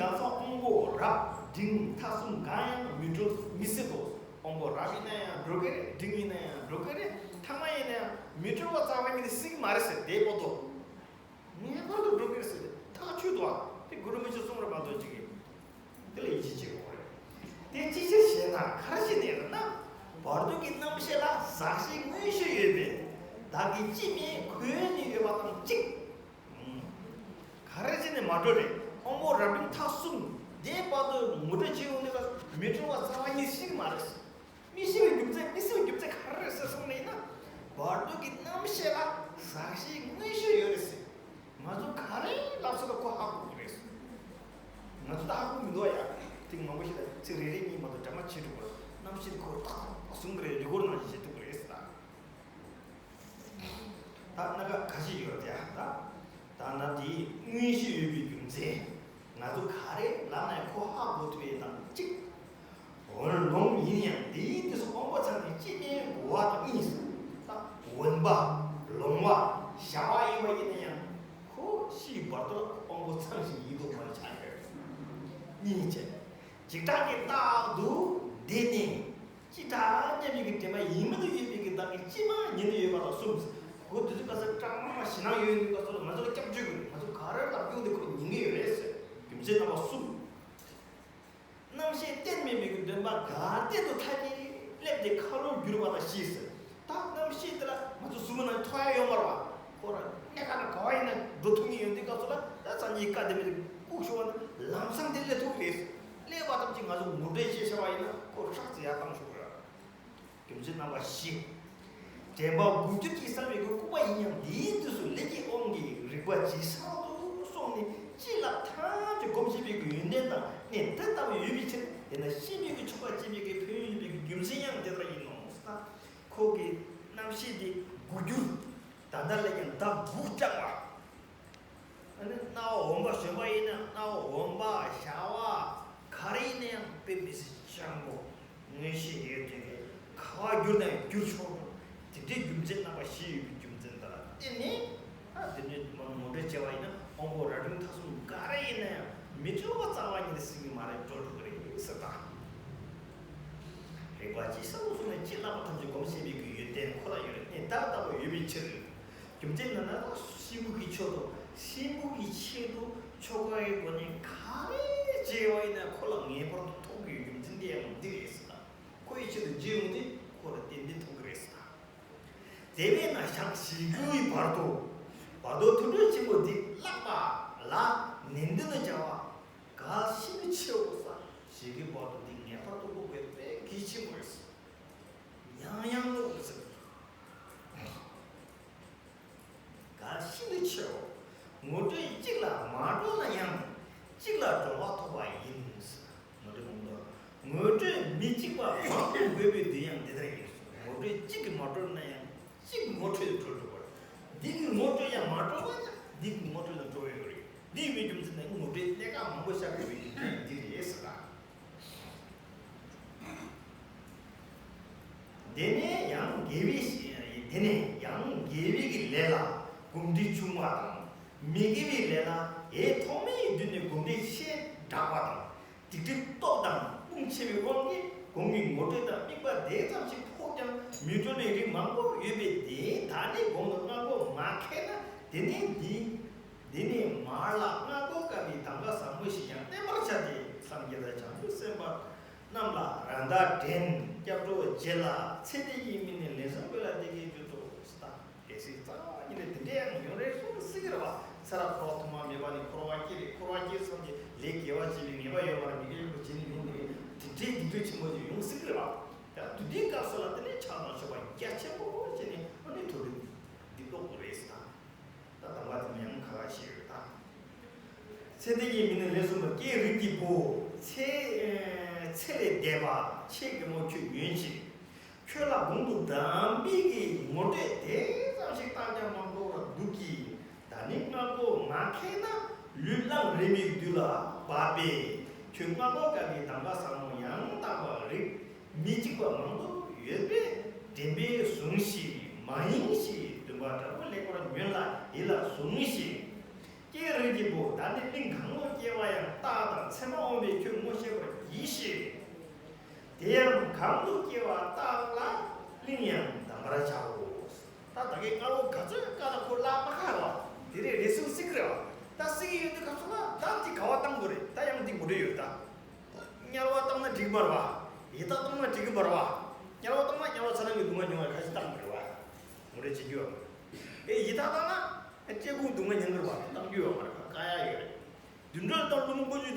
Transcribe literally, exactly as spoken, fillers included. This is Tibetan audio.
ང་ཚོ་དབང་པོ་རབ་འབྲིང་ཐ་གསུམ་གང་ཡང་མི་གྲོལ་མི་སྲིད་དོ། དབང་པོ་རབ་ཡིན་ན་ཡང་གྲོལ་གི་རེད། འབྲིང་ཡིན་ན་ཡང་གྲོལ་གི་རེད། ཐ་མ་ཡིན་ན་ཡང་མི་གྲོལ་བ་རྩ་བ་ཉིད་ནས་སྲིད་ཀྱི་མ་རེད་ཟེར། དེའི་བར་དུ། ངེས་པར་དུ་འགྲོ་གི་རེད་ཟེར་ཏེ་ཐག་ཆོད་དོ། དེ་གུ་རུ་མི་ཆོས་གསུང་རབ་མ་གཏོགས་ཅིག་གིས་དེ་ལ་ཡིད་ཆེས་བྱེད་དགོས་རེད། དེ་ཅི་ཕྱིར་ཞེ་ན། ག་རེ་བྱས་ནས་རེད་ན། བར་དོ་གི་རྣམ་ཤེས་ལ་ཟག་བཅས་མངོན་ཤེས་ཡོད་པས་བདག་གི་སྤྱི་མིང་གོ་ནས་ཡོད་པ་དང་གཅིག། ག་རེ་བྱས་ནས་མ་གྲོལ་རེད། དབང་པོ་རབ་འབྲིང་ཐ་གསུམ་དེ་བར་དུ་ངོ་སྤྲོད་བྱེད་ཡོང་དུས་ལ་མི་གྲོལ་བ་རྩ་བ་ཉིད་ཤེས་ཀྱི་མ་རེད། མི་ཤེས་པའི་རྒྱུ་མཚན། མི་ཤེས་པའི་རྒྱུ་མཚན་ག་རེ་རེད་ཟེར་སོང་ནས་ན། བར་དོ་གི་རྣམ་ཤེས་ལ་ཟག་བཅས་མངོན་ཤེས་ཡོད་རེད་ཟེར། ང་ཚོ་ག་རེ་ལབ་ས་ལ་ཁོ་ཧ་གོ་གི་རེད་ཟེར། ང་ཚོ་ད་ཧ་གོ་མི་འདུག་ཡ། ཐེངས་མང་པོ་ཞིག་ལ་ཚིག་རེ་རེ་གཉིས་མ་གཏོགས་འདྲ་མ་བྱེད་ཐུབ་པར་རྣམ་ཤེས་ཁོ་ཏག་ཏག་གསུང་གི་རེད། རི་སྐོར་ནང་བཞིན་བྱེད་ཐུབ་ཀྱི་རེད་ཟེར་ད། ད་སྣ་ཁ་ཁ་ཤས་ཡོད་རེད་ཡ། ད་ད་ན་དེ་མངོན་ཤེས་ཡོད་པའི་རྒྱུ་མཚན། ང་ཚོ་ག་རེ་ལབ་ན་ཁོ་ཧ་གོ་ཐུབ་ཡས་དང་གཅིག། འོན་ལོང་ཡིན་ཡང་དེའི་དུས་སུ་དབང་པོ་ཚང་གི་སྤྱི་མིང་གོ་བ་དང་གཉིས། ད་འོན་པ། ལོང་བ། བྱ་བ་ཡིན་པ་ཡིན་ན་ཡང་ཁོ་ཤི་བར་དུ་དབང་པོ་ཚང་ཞིག་ཡིན་དུ་མ་ཆགས་ཡོད། གཉིས་བྱས། འཇིགས་སྐྲག་གི་རྟགས་དུ་འདི་ནི། ཅི་དྲག་སྙམ་པའི་གི་དྲན་པ་ཡིན་མིན་དུ་ཡོད་པའི་གི་བདག་གི་སྤྱི་མིང་ཉིད་དུ་ཡོད་པ་ལ་གསུམ། ཁོ་དེ་ཚོ་ག་ས་སྐྲག་སྣང་མ་ཞེད་སྣང་ཡོད་ཡོད་པ་ཚོ་ལ་ང་ཚོ་ལ་སྐྱབས་བཅོལ་དགོས། ང་ཚོ་ག་རེ་ལབ་རྒྱུ་འདི་ཁོ་ཉན་གི་ཡོད་རེད་ཟེར། རྒྱུ་མཚན་རྣམ་པ་གསུམ། རྣམ་ཤེས་གཏན་མེད་པའི་གི་འདུན་པ་ག་གཏན་དུ་ཐག་གིས་སླེབས་ཏེ་ཁ་ལོ་བསྒྱུར་བ་དང་བཞི་ཟེར། ད་རྣམ་ཤེས་དེ་ལ་ང་ཚོ་ཟུར་མོ་ནང་ཐོ་ཡ་ཡོད་མ་རེད་བ། ཁོ་ར་གནས་ཁ་ན་ག་བ་ཡིན་ན་འགྲོ་ཐུབ་ངེས་ཡོད་འདི་སྐབས་སུ་ལ་ད་སངས་རྒྱས་བཀའ་དེ་མི་དེ་བཀུག་ཤོག་བ་ན་ལམ་སང་དེ་སླེབས་ཐུབ་ཀྱི་རེད། སླེབས་པ་ཙམ་གྱིས་ང་ཚོ་ངོ་སྤྲོད་བྱེད་བྱ་བ་ཡིན་ན་ཁོ་ཧྲག་ཙེ་ཡར་བཏང་ཤོག་ར། རྒྱུ་མཚན་རྣམ་པ་བཞི། དྲན་པ་འགུག་འགྱུར་གྱི་བསམ་པའི་སྒོ་ལྐུགས་པ་ཡིན་ཡང་དེའི་དུས་སུ་ལས་ཀྱི་དབང་གིས་རིག་པ་ཇེ་སྲ་དུ་སོང་ནས་བྱིན་རླབས་ཐམས་ཅད་སྒོམ་བྱེད་པའི་ཡོན་ཏན་དང་གནད་དེ་ལྟ་བུ་ཡོད་པའི་ཕྱིར། དེས་ན་ཤེས་པའི་ཆོ་ག་བྱེད་པའི་ཕན་ཡོན་ཡོད་པའི་རྒྱུ་མཚན་ཡང་དེ་ལྟར་ཡིན་ནོ། ཁོ་གི་རྣམ་ཤེས་དེ་འགུག་འགྱུར། ད་ལྟ་ལས་ཀྱང་ཟླ་དགུ་སྐྲག་པ། ཨ་ནི་སྣང་བ་འོན་པ་བྱོན་པ་ཡིན་ན་སྣང་བ་འོན་པ་བྱ་བ་ག་རེ་ཡིན་ན་ཡང་དཔེ་མི་སྲིད་སྤྱང་པོ་མངོན་ཤེས་ཡོད་དེ་གས་ག་བ་བསྒྱུར་ན་ཡང་བསྒྱུར་ཆོག་པ། དེ་འདྲའི་རྒྱུ་མཚན་རྣམ་པ་བཞི་ཡོད་པའི་རྒྱུ་མཚན་དེ་ལ་བརྟེན་ནས། ཨ་དེ་འདྲའི་མ་ངོ་སྤྲོད་བྱས་པ་ཡིན་ན་དབང་པོ་རབ་འབྲིང་ཐ་གསུམ་ག་རེ་ཡིན་ན་ཡང་མི་གྲོལ་བ་རྩ་བ་ཉིད་ནས་སྲིད་ཀྱི་མ་རེད། གྲོལ་ཐུབ་ཀྱི་རེད་ཟེར་ད། རིག་པ་ཇེ་སྲ་དུ་སོང་ནས་བྱིན་རླབས་ཐམས་ཅད་སྒོམ་ཤེས་པའི་གི་ཡོན་ཏན་ཁོ་ལ་ཡོད་རེད། གནད་དེ་ལྟ་བུ་ཡོད་པའི་ཕྱིར། རྒྱུ་མཚན་ནི་ན་ད་གཤིན་པོ་གི་ཆེད་དུ་གཤིན་པོ་གི་ཆེད་དུ་ཆོ་ག་ཡི་སྒོ་ནས་ག་རེ་བྱས་པ་ཡིན་ན་ཁོ་ལ་ངེས་པར་དུ་ཐོབ་ཀྱི་ཡོད། རྒྱུ་མཚན་དེ་ཡང་འདི་རེད་ཟེར་ལ། ཁོ་ཡི་ཆེད་དུ་བྱས་ཡོང་དུས་ཁོ་ལ་ཏན་ཏན་ཐོབ་ཀྱི་རེད་ཟེར་ལ། དེ་བས་ན་ཞག་བཞི་དགུའི་བར་དུ་བར་དོ་ཐུགས་སྤྲོ་ཆེན་པོ་འདི་བཀླག་པ་ལ་ནན་ཏན་དུ་བྱ་བ། གལ་ཤིན་ཏུ་ཆེའོ་ཟེར། བཞི་དགུའི་བར་དུ་འདི་ངེས་པར་དུ་བཀླག་དགོས་པའི་གལ་ཆེན་པོ་རེད། ཡང་ཡང་བཀླག་དགོས་ཟེར། གལ་ཤིན་ཏུ་ཆེའོ། ངོ་སྤྲོད་གཅིག་ལ་མ་གྲོལ་ན་ཡང་གཅིག་ལ་གྲོལ་བ་ཐོབ་པ་ཡིན། ངོ་སྤྲོད་མང་དུ། ངོ་སྤྲོད་མི་གཅིག་པ་མང་དུ་དགོས་པའི་དོན་ཡང་འདི་ལྟར་ཡིན། ངོ་སྤྲོད་གཅིག་གིས་མ་གྲོལ་ན་ཡང་གཅིག་ངོ་སྤྲོད་གྲོལ་འགྲོ་བར། འདི་གིས་ངོ་སྤྲོད་ཡང་མ་གྲོལ་བ་ན་འདི་གིས་ངོ་སྤྲོད་ལ་གྲོལ་བའི་རེད། འདི་ཡིན་པའི་རྒྱུ་མཚན་ནི་ངོ་སྤྲོད་གནད་འགག་མང་པོ་བཤད་དགོས་པའི་རྒྱུ་མཚན་འདི་རེད་ཟེར་ལ། དེ་ནས་ཡང་དགེ་བའི་དེ་ནས་ཡང་དགེ་བའི་གི་ལས་ལ་གོམས་འདྲིས་ཆུང་བ་དང་། མི་དགེ་བའི་ལས་ལ་ཡེ་ཐོག་མའི་དུས་ནས་གོམས་འདྲིས་ཆེ་དྲགས་པ་དང་། སྡིག་སྒྲིབ་སྟོབས་དང་དཔུང་ཆེ་བའི་དབང་གིས་གོང་གི་ངོ་སྤྲོད་དང་དམིགས་པ་དེ་ཙམ་ཞིག་ཕོག་ཀྱང་མི་གྲོལ་བའི་རིགས་མང་པོ་ཡོད་པས། དེ་ད་ནི་གོང་དུ་སྔ་རྒོལ་མ་ཁེལ་ན་དེ་ནས་འདི། འདི་ནས་མར་ལ་སྔ་རྒོལ་དཀའ་བའི་གདམས་ངག་ཟབ་མོ་ཞིག་ཀྱང་བསྟན་པར་བྱ་སྟེ། སངས་རྒྱས་དང་བྱང་ཆུབ་སེམས་དཔའ་རྣམས་ལ་ར་མདའ་འདྲེན། སྐྱབས་འགྲོ་བྱེད་ལ་ཚེ་འདི་ཡི་མི་ནི་ལན་གསུམ་འབུལ་ལ་འདི་སྐད་ཅེས་སོ། ད་གལ་སྲིད་རྩ་བ་ཉིད་ནས་དེ་འདྲའི་ཡང་ཡོང་རེ་སོང་སྲིད་ཀྱི་རེད་བ། ཚེ་རབས་འཁོར་བ་ཐོག་མ་མེད་པ་ནས་འཁོར་བ་སྐྱེ་རེ། འཁོར་བ་སྐྱེས་ཙམ་གྱི་ལས་དགེ་བ་བྱེད་པའི་ངེས་པ་ཡོད་པ་རེད། མི་དགེ་བ་བྱེད་ནས་ཡོང་གི་རེད། དེ་འདྲའི་སྡིག་སྒྲིབ་ཆེན་པོ་ཞིག་ཡོང་སྲིད་ཀྱི་རེད་བ། ཡང་དུས་འདིའི་སྐབས་སུ་ལ་དེ་ནས་ཕྱག་དང་མཆོད་པ་རྒྱ་ཆེན་པོ་བྱས་ནས་ཨ་ནི་མཐོ་རིས་འདི་ལྡོག་དགོས་རེད་ཟེར། ད་དམ་པ་དེ་མིན་ཡང་ཁ་ཁ་ཤས་ཡོད་ད། ཚེ་འདི་ཡི་མི་ནི་ལན་གསུམ་འབུལ། ཀྱེ་རིགས་ཀྱི་བུ། ཚེ་ཚེ་ལས་འདས་པ་ཆེ་གེ་མོ་ཁྱོད་ཉོན་ཅིག། ཁྱོད་ལ་གོང་དུ་གདམས་པའི་གི་ངོ་སྤྲོད་དེ་ཙམ་ཞིག་བཏང་ཀྱང་མ་གོ་བར་འདུག་གི། ད་ནི་སྔ་རྒོལ་མ་ཁེལ་ན་ལུས་གླང་རིང་མའི་དུས་ལ་བབ་པས། ཁྱོད་སྔ་རྒོལ་དཀའ་བའི་གདམས་ངག་ཟབ་མོ་ཡང་དག་པ་རིགས་མི་གཅིག་པ་མང་དུ་ཡོད་པས། དྲན་པས་ཟུངས་ཤིག། མ་ཡེངས་ཤིག། འདུན་པ་དྲག་པོས་ལེགས་པར་ཉོན་ལ་ཡིད་ལ་ཟུངས་ཤིག། ཀྱེ་རིགས་ཀྱི་བུ། ད་ནི་གླིང་གང་དུ་སྐྱེ་བ་ཡང་ རྟགས་དང་མཚན་མ་འོག་མའི་ཁྱོད་ངོ་ཤེས་པར་གྱིས་ཤིག། དེ་ཡང་གང་དུ་སྐྱེ་བ་རྟག་ལ་གླིང་ཡང་གདམས་པར་བྱའོ། ད་ད་གའི་སྔ་ལོ་ག་ཚོད་ཀ་ད་ཁོ་ལ་པ་ཁ་བ་དེ་རེད་རེ་ཟུང་སྲིད་ཀི་རེད་བ། ད་སྲིད་ཀི་ཡོད་དུས་ག་ཚོད་ལ་ད་དེ་ག་བ་བཏང་དགོས་རེད། ད་ཡང་འདི་མུ་འབྲེལ་ཡོད་ད། དམྱལ་བ་བཏང་ན་འགྲིག་མ་རེད་བ། ཡི་དྭགས་བཏང་ན་འགྲིག་གི་མ་རེད་བ། དམྱལ་བ་བཏང་ན་དམྱལ་བ་ཚ་ནང་གི་སྡུག་བསྔལ་མྱོང་བའི་ཁ་ཞིག་བཏང་དགོས་རེད་བ། མུ་འབྲེལ་བྱེད་རྒྱུ་ཡོད་མ་རེད། ཨེ་ཡི་དྭགས་བཏང་ན་སྐྱེ་དགུའི་སྡུག་བསྔལ་མྱོང་གི་རེད་བ། བཏང་རྒྱུ་ཡོད་མ་རེད་བ། བཀག་ཡ་ཡོད་རེད། བདུན་ཕྲག་དང་ཀླུ་མོ་དཀོན་མཆོག